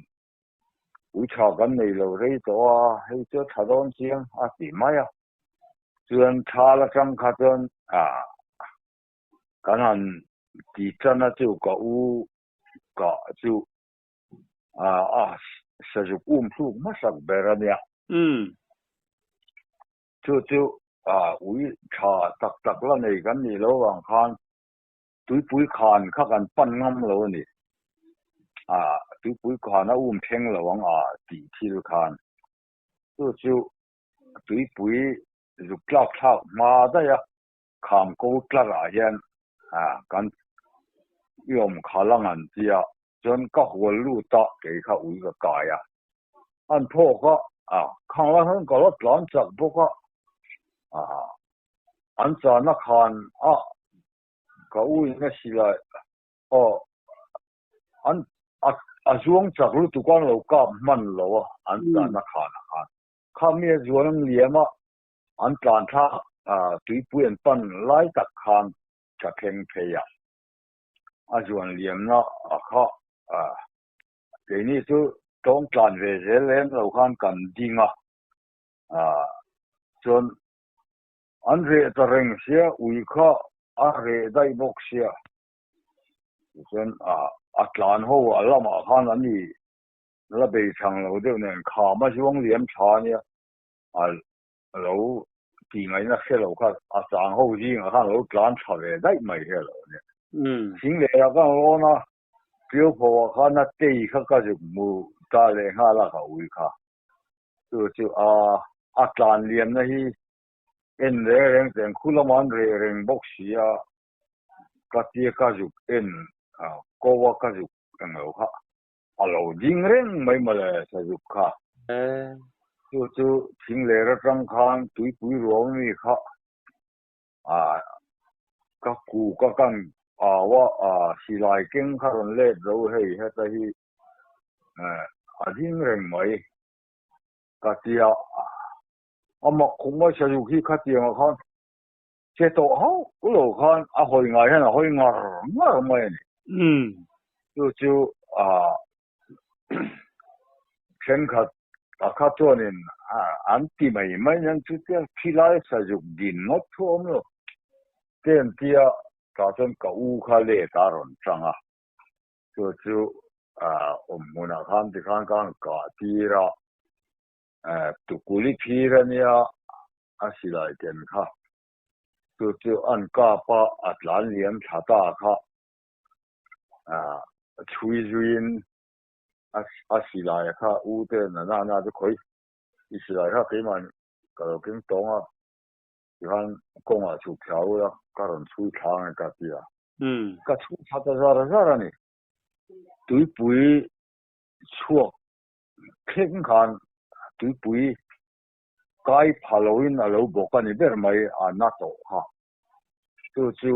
ui tha kan nei lo rei tawh a, hei chu a tha dawn chiang a ti mai a. Chuan thal atang kha chuan ah kan han ti tan a chu ka u ka chu a sazuk um thluk hmasak ber a nia. Chu chu ui tha tak tak la nei kan nih loh vang khan tuipui khan kha kan pan ngam lo a ni. Tuipui khan a um thleng lo ang a tih thil khan chu chu tuipui zuk tlak thlak hma daih a. Kham ko tlar ah hian kan i awm khal ang an ti a, chuan ka hual lut a, kei kha ui ka kai a, an phawk a, khang lai khan ka la tlan chak bawk a, an chahna khan a ka uin a silai aw an a zuang chak lutuk a an lo kap hman lo a, an chahna khan ah khan kha mi a zuan ang liam a. An tlan thlak tuipui an pan lai tak khan ka thleng phei a, a zuan liamna a kha keini chu tawng tlan ve zel lem lo khan kan ding a, chuan an reh ta reng sia, ui kha a reh daih bawk sia, tichuan a tlan ho a lamah khan an i la bei chang lo deuh nen kham a zuang liam tha ania. A lo tih ngaihna hre lo kha a chang ho zingah khan a lo tlan tha ve daih mai hi a lo nia. Thing leh ah khan rawn a, Tio pho ah khan a tei kha ka zuk hmu ta leh nghal a ka ui kha. Chu chu a a tlan liamna hi en reng reng teng khu lamah an reh reng bawk si a, ka tia ka zuk en ko a ka zuk englo kha. A lo ding reng mai mawle sazuk kha. Chu chu thing ler atang khan tuipui ruam ami kha ka ku ka kan au a, silai keng kha rawn let ro hei heta hi a ding reng mai ka tia. A mak khum mai sazuk hi khatiangah khan Che tawh hauh lo khan a hawi ngai hian a hawi ngar ngar mai a ni. Chu chu thenkhat A kha chuanin an ti mai mai nen chutia khilai sazuk din ngawt thu a awm lo. Te an tia tah chuan ka u kha let a rawn tang a, chu chu awm hmunah khan tikhan ka han kah tir a, tukuli phir a nia a silai ken kha, chu chu an kap a, a tlan liam thla ta kha chhui zuiin a silai kha u te na na na chu khawi i silai kha keimah ka lo keng tawng a tikhan kawngah chhuk thla ula ka rawn chhui thla ang e ka ti a ka chhuk thla ta zar zar a ni tuipui chhuak thleng khan tuipui kai pha loin a lo bawk a ni ber mai a na tawh kha Chu chu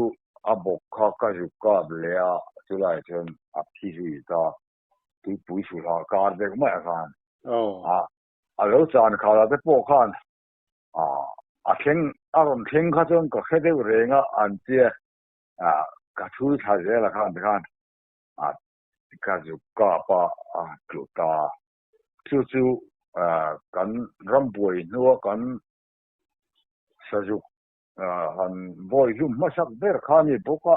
a bawk kha ka zuk kap leh a, chulai chuan a thi zui ta. Tuipui sulha kar deuh mai ah khan a lo chan khal ah te pawh khan a thleng a rawn thleng kha chuan ka hre deuh reng a an tia ka chhui thla zel ah khan tikhan ka zuk kap a a tlu ta. Chu chu kan rambuai hnua kan sazuk han bawi hlum hmasak ber kha a ni bawk a.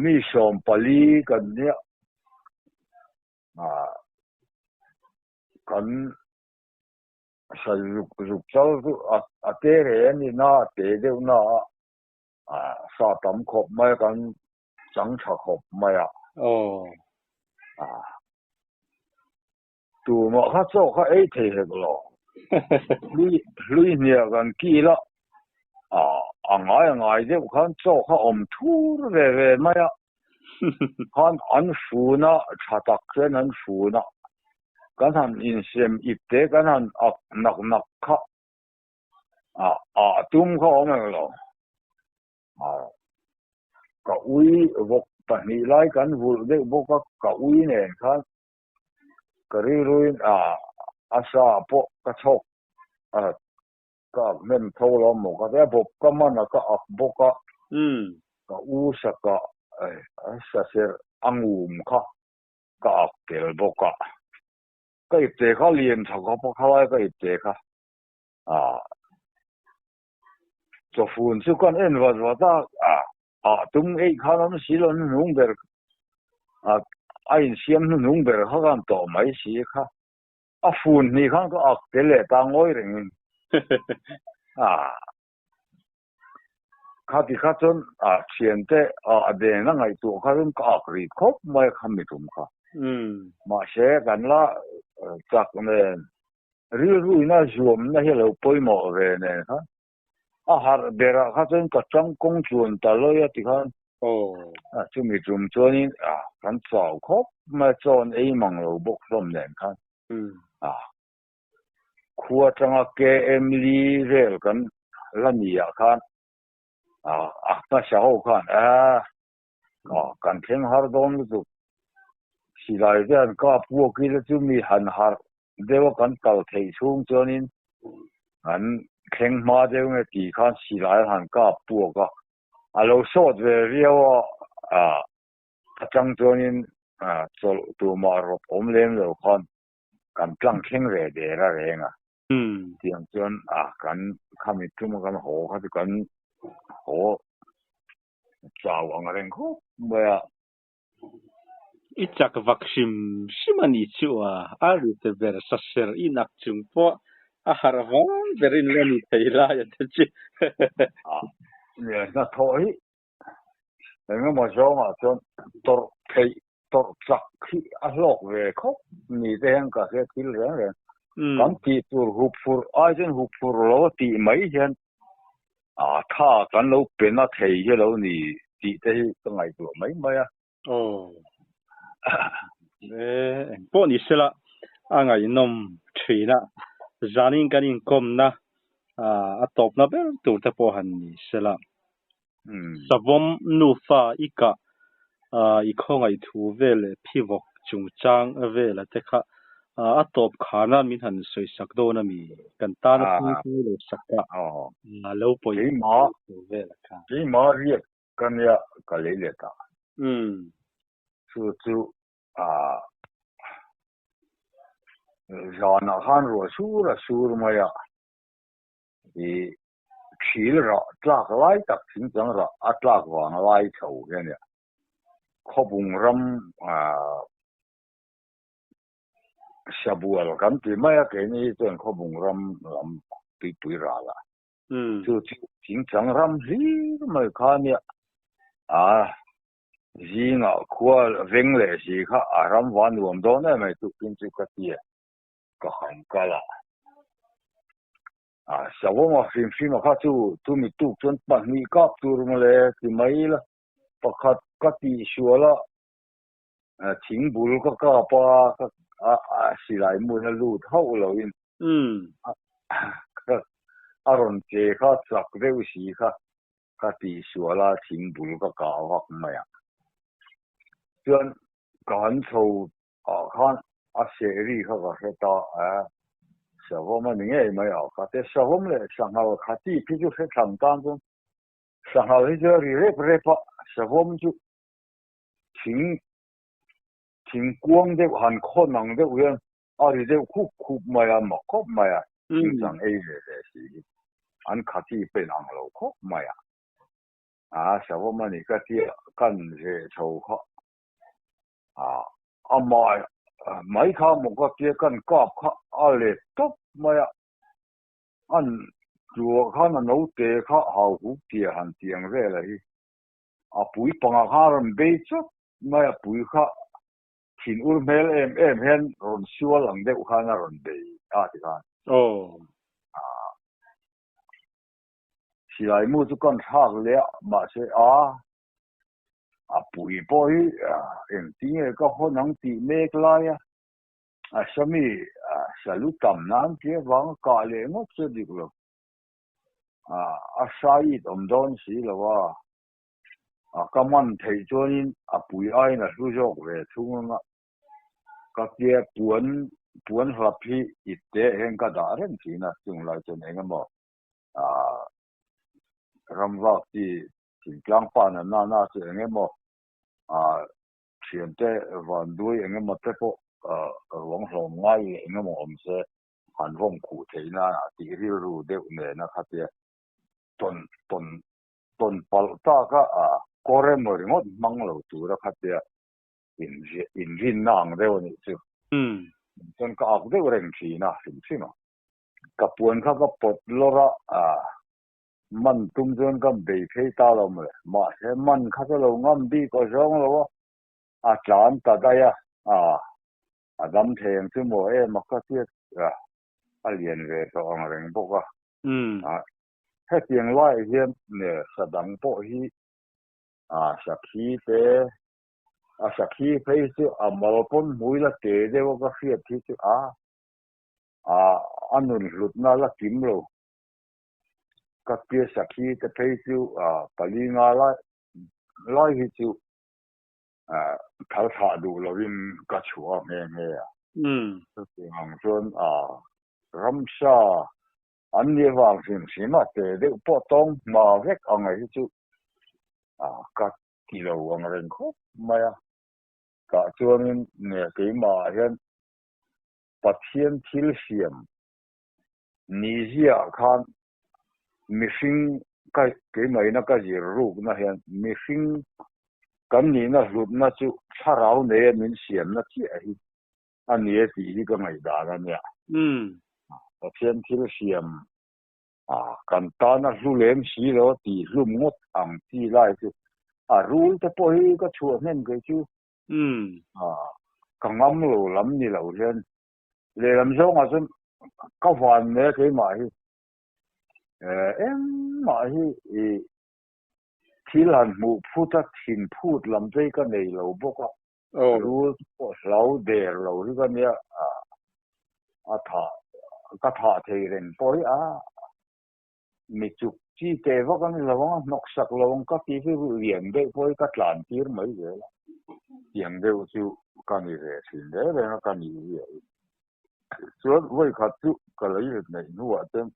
Mi 14 kan nia kan sa zuk zuk chal chu a te reh a ni na a te deuh na a sa tam khawp mai a kan chang tha khawp mai a. Tumah kha chaw kha ei thei hek lo. Hlui hlui hniah kan kil a, a ngai a ngai deuh khan chaw kha awm thur ve ve mai a. Khan an fun a, tha tak chuan an fun a. Kan han insem ip te kan han ak nak nak kha a tum kha awm eng lo. Ka ui vawk pahnih lai kan vulh deuh bawk a, ka ui nen khan Ka rilruin a a sa pawh ka chhawk a, ka ak hnem tho lo maw ka ti a, bawp ka man a ka ak bawk a, ka u saka a sa serh a ngum kha ka ak tel bawk a, ka ipte kha lian tha khawp a khalai ka ipte kha a chawfun chu kan en vat vat a, Ah tum eih khan awm si lo hnuhnung ber ah a insiam hnuhnung ber kha khan tawh mai si kha a fun hnih khan ka ak tel leh ta ngawi rengin ah khati kha chuan ah thiante ah a den a ngaihtuah kha chuan ka ak rih khawp mai a kha mi tum kha mahse kan la chak nen rilru ina zuamna hi a lo pawimawh ve nen kha A harh berah kha chuan ka tangkawng chuan ta lawi a ti khan chumi tum chuanin kan chau khawp mai a, chawn ei mang lo bawk hlawm nen khan khua atanga KM li vel kan la ni ah khan a hmasa ho khan kan thleng har dawn lutuk silai te han kap puak ila chu mi han harh deuh a kan kal theih chhung chuanin an thleng hma deuh nge tih khan silai a han kap puak a, a lo sawt ve viau a, atang chuanin chawlh tumah rawp awm lem lo khan kan tlang thleng ve der a reng a, tiang chuan kan khami tum a kan haw kha chu kan haw chau ang reng khawp mai a. I chak vak hrim hrim a nih chu a, a ri te ber sa ser i nak chung pawh a harh vang ber in la ni thei lai a te chi. Hnathawh hi engemaw zawngah chuan tawrh theih tawrh chak hi a hlawk ve khawp ni te hian ka hria thil reng reng. Kan tih tur hup fur ai chuan hup fur lo a tih mai hian a tha kan lo pe na thei hi lo ni tih te hi ka ngaihtuah mai mai a. Aw. E, eng pawh ni sela a ngaihnawm thin a, zanin kan inkawmna a tawpna ber tur te pawh han ni sela. Savawm nufa i kah i khawngaih thu vel leh phivawk chungchang vela te kha a tawp khana min han sawisak dawn a mi? Kan tana thangthai lo sak a lo pawi thu vela kha. Keimah riak ka nia ka lei leh ta. Chu chu Zanah khan ruah sur a sur mai a, i thil rah tlak lai tak thingchang rah a tlak vang lai chho hi a nia. Khawbung ram Sabual kan ti mai a, keini hi chuan Khawbung ram lam tuipui ral a. Chu chu thingchang ram hlir mai kha a nia. Zingah khua veng leh si kha a ram va nuam dawn em mai tukin chu ka ti a, ka han kal a. A Savawma hrim hrim a kha chu chumi tuk chuan pahnih kap tur mawle ti mai ila, pakhat ka tihsual a, thingbul ka kap a, a silai hmun a lut hauh loin a rawn che kha chak deuh si kha. Ka tihsual a thingbul ka kah vak mai a. Chuan ka han chho ah khan a seh ri kha ka hre ta a, savawm a ni ngei mai a kha te savawm leh sanghal kha tih khi chu hre thlang tan chuan sanghal hi chu a ri rep rep a, savawm chu thing thingkuang deuh han khawn ang deuh hian A ri deuh khup khup mai a, mak khawp mai a, thingchang ei ve ve si hi an khati pen ang lo khawp mai a. A savawm a ni ka tia kan ve chho kha a, amah mai kha maw ka tia kan kap kha a let tawp mai a, an tlua khan a naute kha hau hup tia han tiang vel a hi, a pui pangah khan a rawn bei chawt mai a, pui kha Thin ur hmel em em hian rawn sual ang deuh khan a rawn bei a ti khan. Aw. Silai mu chu kan thlak leh a, mahse a a pui pawh hi engtinge ka hawn ang tih mek lai a, a sami salu tam nan tia vang a kah leh ngawt chu a dik lo. A hrait awm dawn si lo a. A ka man theih chuanin a pui aiin a hlu zawk ve thung ang a, ka tia puan puan hlap hi it teh hian ka dah reng thin a, chung lai chuan eng emaw ah ramvak chi thingtlang pa na na na chu eng emaw ah thiante vanduai eng emaw te pawh ah ruang hlawm ngai leh eng emaw awm se han vawm khuh theih nan a tih rilru deuh nena khatia tawn tawn tawn palh tak a, a kawr emaw ringawt hmang lo tura khatia inrinna ang deuh a nih chu. Chuan ka ak deuh reng thin a, hrim hrim a. Ka puan kha ka pawt lawr a, a man tum chuan ka bei phei ta lo mawle. Mahse man kha chu lo ngam bik aw zawng lo a, a tlan ta daih a, a a dam thei ang chu maw em a ka tia a lian ve tawh ang reng bawk a. Hetiang laiah hian sa dang pawh hi sakhi te, a sakhi phei chu a mal pawn hmui la te deuh a ka hriat hi chu a a nun hlutna la kim lo. Ka tia sakhi te phei chu pali nga lai lai hi chu thal thlah duh lovin ka chhuah a nghe nghe a. Chutiang ang chuan ramsa An ni vang hrim hrim a, te deuh pawh tawng hma vek ang hi chu ka ti lo ang reng khawp mai a. Tah chuanin nge keimah ah hian Pathian thil siam nihziah khan mihring ka keimahina ka zir rukna hian mihring kan nihna hlutna chu thlarau neia min siamna chiah hi a ni e tih hi ka ngaihdan a nia. Pathian thil siam kan tan a hlu lem si lo a tih hlum ngawt ang chi lai chu a rul te pawh hi ka chhuah hnem kei chu ka ngam lo lam ni lo hian lehlam zawngah chuan ka van mai a keimah hi engmah hi i thil han hmuh phut a thin phut lam te hi ka nei lo bawk a. Rul pawh hlau der lo hi ka nia, a thah ka thah thei reng pawh hi a mi chuk chi teh vak a ni lo ang a, hnawk sak lo ang ka tih hi lian deuh pawh hi ka tlan tir mai zel a, tiang deuh chu ka ni ve thin reng reng a ka nih zia hi. Chuan vawikhat chu ka lei let neih hnuah chuan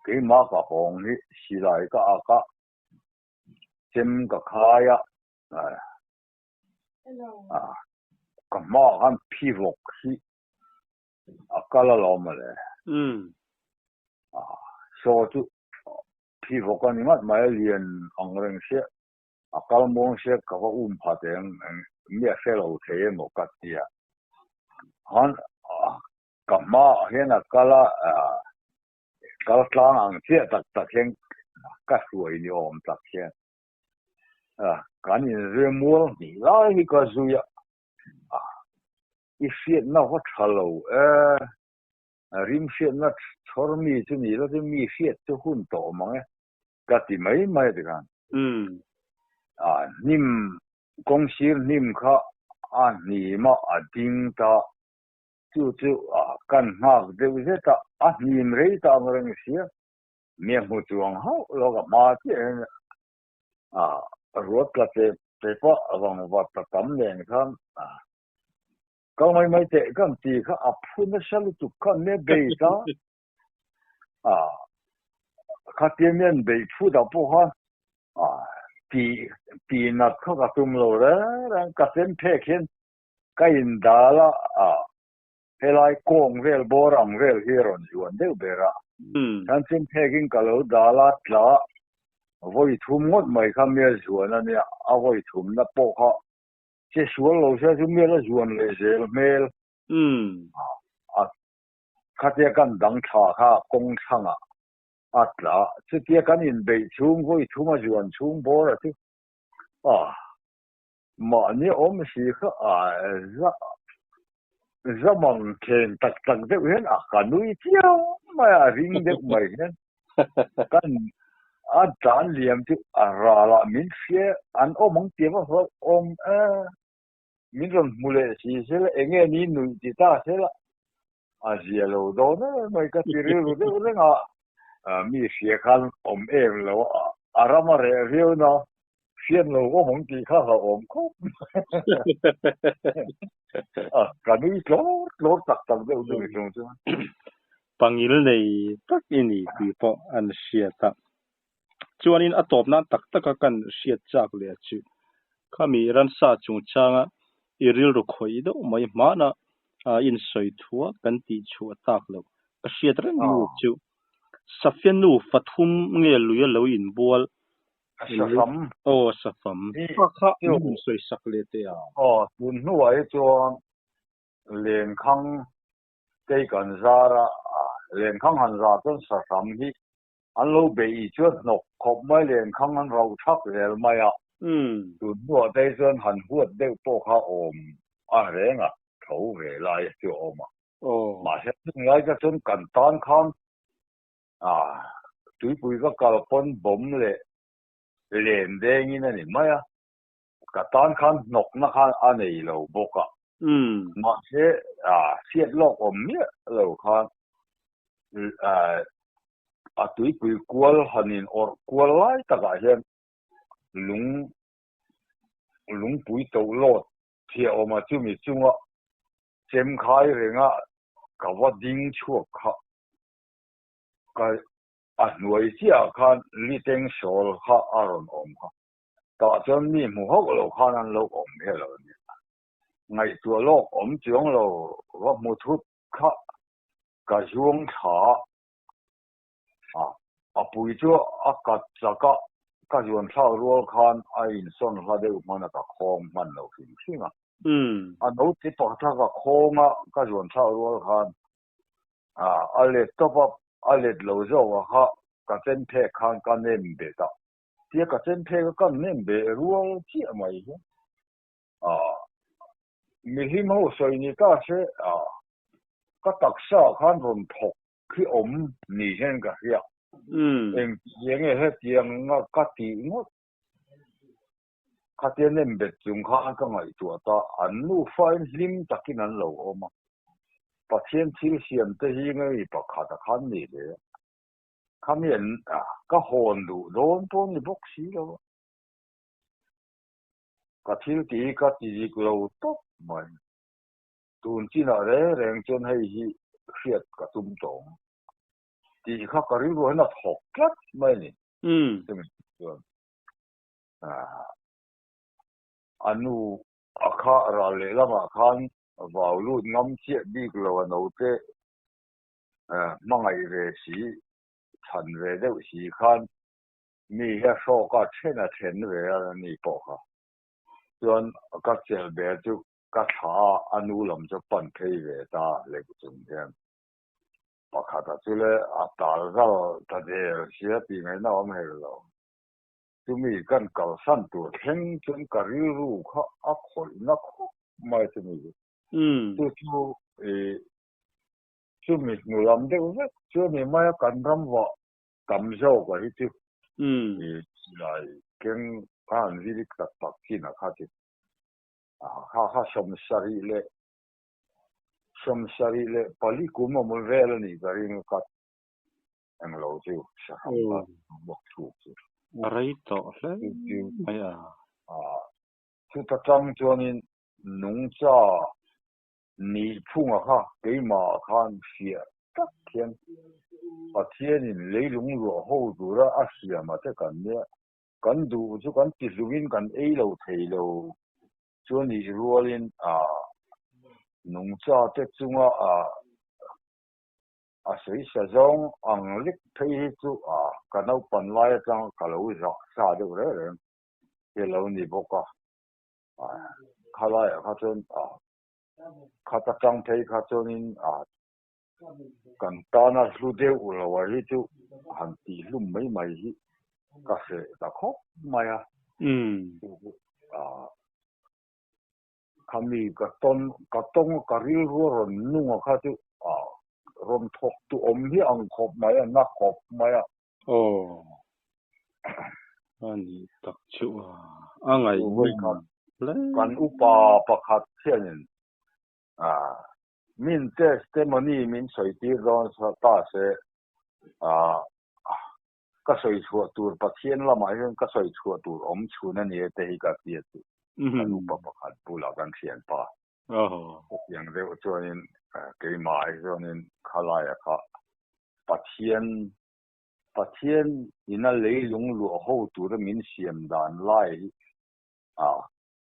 keimah ka hawng hi silai ka ak a, chem ka khai a, Ka hmaah khan phivawk hi A kal alawm mawle. Saw chu phi vawk a ni ngat mai a lian ang reng sia a kal muang sia ka va um pha teh ang mi a hre lo thei emaw ka tia. Han ka hmaah hian a kal a kal tlang ang chiah tak tak hian ka hruai ni awm tak hian kan inzui mual hnih lai hi ka zui a. I hriatna va tha lo e. Rim hriatna chhawr mi chu ni lo chu mi hriat chu hun tawh awm ang e ka ti mai mai a tikhan. Hnim kawngsir hnim kha a hnim a, a ding ta. Chu chu kan nghak deuh zet a, a hnim rei ta ang reng sia. Mi a hmu chuang hauh lo ka hma chiah hian ruat tla te pawh vang vat ta tam nen khan kal mai mai teh kan ti kha a phu nasa lutuk khan me bei ta a khatia mi an bei phu dah pawh khan a ti ti nat kha ka tum lo reng reng ka chem phek hian ka in dal a a helai kawng vel bawr ang vel hi a rawn zuan deuh ber a kan chem phek in ka lo dal a tla vawi thum ngawt mai kha mi a zuan a nia a vawi thum na pawh kha Che sual lo sia chu mial a zuan leh zel hmel. A khatia kan dang thla kha kawng thlangah a tla. Chutia kan inbeih chhung vawi thum a zuan chhung bawr a chu a mahni awm si kha a za zamang khen tak tak deuh hian a ka nui chiang mai a, ring deuh mai hian kan a tlan liam chu a ral ah min hria an awm ang tih ava hlauh awm e min rawn hmu leh si sela enge ni nuih ti ta sela a zia lo dawn em mai ka ti rilru deuh reng a mi hria khan awm em lo a a ram a reh viau na hriat lo awm ang tih kha hlauhawm khawp a ka nui tlawr tlawr tak tak deuh deuh chung chuan. Pangil nei tak i ni tih pawh an hriat a. Chuanin a tawp nan tak taka kan hriat chak leh chu khami ransa chungchanga i rilru khawih deuh mai hmana insawi thua kan tih chhuah tak loh ka hriat reng nu chu Safia nu fathum nge lui a lo inbual Safam. Aw Safam. Kha kha min rawn sawi sak leh teh a. Aw tun hnuah hi chuan lenkhang Kei kan zar a, lenkhang han zar chuan sahram hi an lo beih chuan hnawk khawp mai lenkhang an rauh thak zel mai a, tun hnuah te hi chuan han huat deuh pawh kha awm a reng a, tho ve lai chu a awm a. Mahse chung lai te chuan kan tan khan tuipui ka kal pawn bawm leh len dengin a ni mai a, Ka tan khan hnawkna khan a nei lo bawk a. Mahse, hriat lawk awm miah lo khan a tuipui kual han in awrh kual lai takah hian lung lungpui to lawt thiah awm a chumi chunga chem khai renga ka va ding chhuak kha ka a hnuai chiahah khan liteng sawl kha a rawn awm kha. Tah chuan mi hmu hauh lo khan an lo awm he lo nia. Ngaihtuah lawk awm chuang lo va hmu thut kha ka zuang thla a, a pui chu a kat chak a, ka zuan thlak rual khan a insawn hla deuh hman a ka khawng hman lo hrim hrim a. A note pakhat kha ka khawng a, ka zuan thlak rual khan a let tawp a, a let lo zawk a kha ka chen phek khan ka nem bet a. Tia ka chen phek a kan nem ve rual chiah mai hi. A mihlim ho sawi ni ta se a ka taksa khan rawn thawk khi awm ni hian ka hria. Eng tih nge hetiang a ka tih ngawt. Khatia nem bet chung khan ka ngaihtuah ta an nufa in hlim takin an lo awm a. Pathian thil siam te hi ngei pakhat a khan ni hle. Khami an ka hawn duh dawn pawh ni bawk si lo a. Ka thil tih hi ka ti dik lo tawp mai. Tun chinah reng reng chuan hei hi hriat ka tum tawh ang tih kha ka rilru hian a thawk tlat mai a ni. Chumi chuan a nu a kha ral lehlamah khan. Vau lut ngam chiah bik lo a naute hmangaih ve si, chhan ve deuh si khan mi hi a hrawk a, then a then ve a ni pawh kha. Chuan ka chelh ber chu ka thla a, a nu lam chu pan phei ve ta lek chung hian pakhat a chu le a tal zal ta der sia tih ngaihna awm hek lo. Chumi kan kalsan tur thleng chuan ka rilru kha a khawihna khawp mai chumi chu. Chu chu ih chumi hnu lam deuh vek chu a ni mai a, kan ram vah tam zawk a hi chu ih silai keng kha an vilik tak tak chin a kha chu. Kha kha 74 kum awm vel a nih ka ring a ka englo chu sahram ka bawk chhuk chu. A rei tawh hle mai a. Chuta tang chuanin nungcha nih phunga kha keimah khan fiah tak hian Pathianin leilung luah ho tura a siam a te kan nia. Kan duh chu kan ti hlumin kan ei lo thei lo chu a nih rualin nungcha te chunga a sawi sa zawng ang lek phei hi chu ka naupan lai atang ka lo zah sa deuh reng reng hi a lo ni bawk a. Khalaiah kha chuan khat atang phei kha chuanin kan tana hlu deuh lo a hi chu han tih hlum mai mai hi ka hreh ta khawp mai a. Khami ka tawn ka tawng ka rilru a rawn nung a kha chu rawn thawk tu awm hi ang khawp mai a, na khawp mai a. Aw, a ni tak chu a, a ngaihnawm hle. Kan upa pakhat hianin Min testimony min sawi tir dawn ta se, ka sawi chhuah tur Pathian lamah hian ka sawi chhuah tur awm chhun a ni e te hi ka ti a chu. Kan upa pakhat bulah kan thianpa. Chutiang deuh chuanin keimah hi chuanin khalaia kha Pathian Pathian ina leilung luah ho tura min siam dan lai hi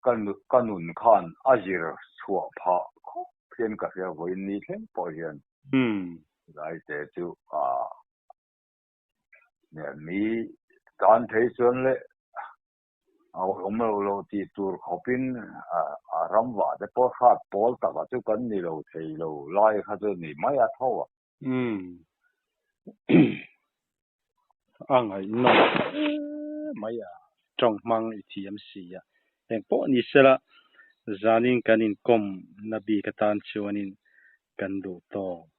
Ka nun khan a zir chhuah phah khawp hian ka hria vawiin ni thleng pawh hian laite chu a mi tan thei chuan leh a awm lo lo tih tur khawpin a ram vah te pawh hrat pawl taka chu kan ni lo thei lo lai kha chu ni mai a tho a. A ngaihnawm hle mai a, tawng hmang i thiam si a. Eng pawh ni sela, zanin kan inkawm na bik atan chuanin kan duh tawk.